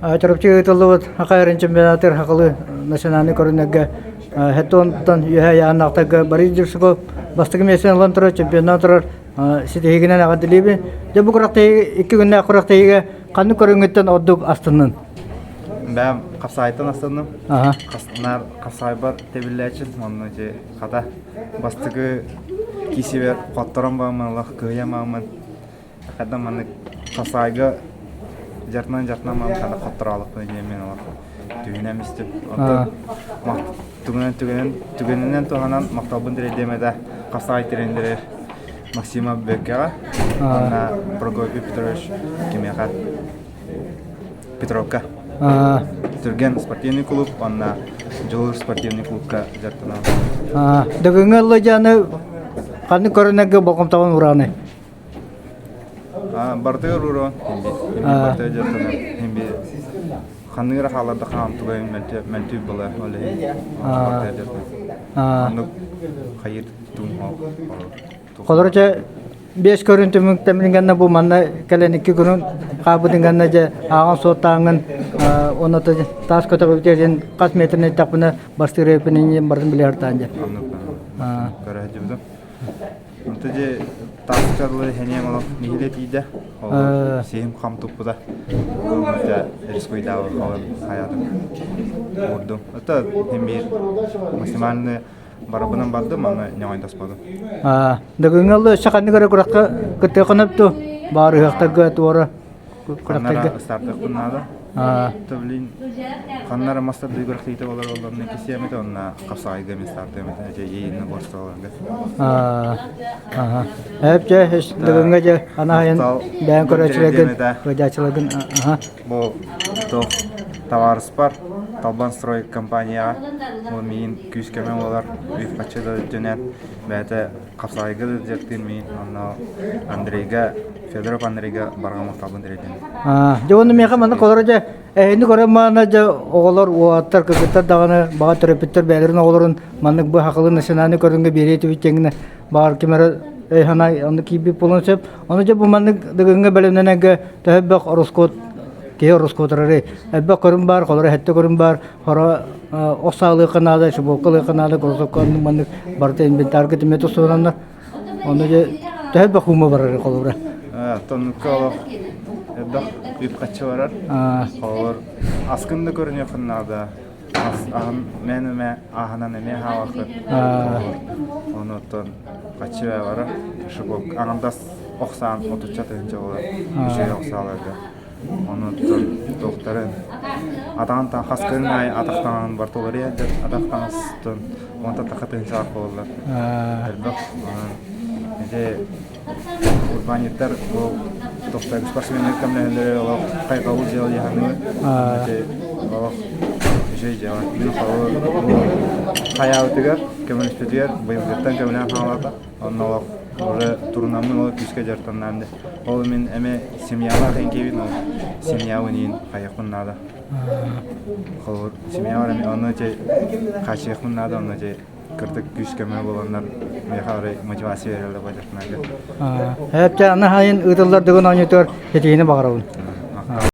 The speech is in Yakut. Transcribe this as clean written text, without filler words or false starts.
Чурапчы ыытыллыбыт Саха эрин чемпионатыгар сахалыы национальнай көрүҥнэргэ Хэтуонтан үөһээ ыйааһыннаахтарга Борис Жирков бастакы миэстэни ылан турар, чемпионнаан турар ситиһиигинэн эҕэрдэлиибин. Дьэ бу күрэхтэһии икки күннээх күрэхтэһиигэ ханнык көрүҥҥүттэн ордук астыннын? Бэйэм хапсаайтан астынным. Наар хапсаайбар тэбиллээччим, онно ити хата бастакы киисибэр хотторон бааммын, олох кыайан бааммын Хата маннык хасаайга дьартынан дьартынан маам хата хоттороолукпун диэн мен олох түһүнэн истим. Онтон тугунан түгэнэн түгэнинэн туһанан махталбын тириэрдиэм этэ хасаай тренерэ Максима Бөккеҕэ уонна Прокопий Петрович кимиэхэ Петровка. Түргэн спортивный клуб уонна Дьулуур спортивный клубка дьарыктанабын. Дөгүҥҥэ ыллыдьаны ханнык көрүнэргэ болҕомтоҕун урааны? Бартыгар уруон химби бартыгар дьарыктанар химби ханныгыра хааларда хаам тугайын мөлтүү была ол иһин бартыгар дьарыктанар оннук хайыр тум Холоро чэ биэс көрүн түмүктэммин гэннэ бу манна кэлэн икки күнүн хаалбытын гэннэ дьэ ааҕан суоттааҥҥын уонна таас көтөҕүбүтүн хас метрин эттэхпинэ бастыыр эбиппин барытын билиһартаан дьэ. Оннук көрө Онто дьэ тааска дылы сэниэм олох нэһиилэ тиийдэ. Ол сиһим хам туппута. Онто рискуйдаабы халын хайаатым. Уурдум. Это син биир максимальный барабынан бардым, аны ньоҕойдоспотум. Дөгүҥҥэ ылла өссө ханнык эрэ күрэххэ кыттыаххын өпту? Баар ыһыахтарга туора Ханнара стартыахпын наада. То блин, ханнара мастар дыгырахтыйта болар олорно кисиэмите онна хапсаайга мен стартыамыта эже иинне борстолорга. Аха. Эп дьэ дөгүҥҥэ дьэ анаайын бэйэн көрөөччүлэргин, кыдьааччыларгын аха. Бу туох табаарыспар Талбан строй компанияҕа бу миин күүс көмө буолар үп-харчы да өттүнэн бэйэтэ хапсаайга да дьарыктыыр миин онно Андрейга Федоров Андрейга барҕа махталбын тириэрдим. Дьэ уонна миэхэ маннык олоро дьэ эһини көрөн маана дьэ оҕолор уолаттар кыргыттар даҕаны баҕа төрөппүттэр бэйэлэрин оҕолорун маннык бу хахылы национальный көрүҥҥэ биэриэ этибит диэҥҥэ баҕар ким эрэ өй санаа онно киирбит буолуон сөп. Ону дьэ бу маннык дыгыҥҥа бэлэмнэнэргэ төһө элбэх ороскуот киһи ороскуотурары элбэх көрүҥ баар, холоро сэттэ көрүҥ баар, хоро ох саалыахха наада, шубовкалыахха наада, кроссовка оннук маннык барыта инвентарга түмэ тустуунаннар Ону дьэ төһө элбэх уума барар холобура? Тоннукка олох элбэх үп-харчы барар. Холобур, аскын да көрүнүөххүн наада. Ас аһын мээн эмэ ааһынан эмиэ аһаабаккын. Ону оттон харчы барар. Шубок аҥардас ох саан отучча тыһыынча буолар. Үчүгэй ох сааларга. Онуттан туохтарын атаҕын таҥ хас көрүҥ аайы атах таҥаһын барыта уларыйар атах таҥастан уонтан тахха тыһыынчалаах буолаллар. Элбэх онон ити урбаанньыттар бу туохтар спортсменнар көмөлөһөллөрө олох хайҕабыл дьыала дии саныыбын. Ити олох үчүгэй дьыала. Мин холобур бу хайаабытыгар көмөлөспүтүгэр быйылгыттан көмөлөөн хаалаата. Онно олох уже турунаммын ол күүскэ дьарыктаннаам дии. Ол мин эмэ семьялаах эҥкиэбин ол семьябын иин хайыахпын наада. Холобур семьябар эмиэ онно ити хааччыйыахпын наада онно ити кырдык күүс-көмө буоланнар миэхэ арай мотивация берэллэр бадьахтанарга. Эптэ аны хайын ыытыллар дыгын оонньуутугар ситиһиини баҕарабын.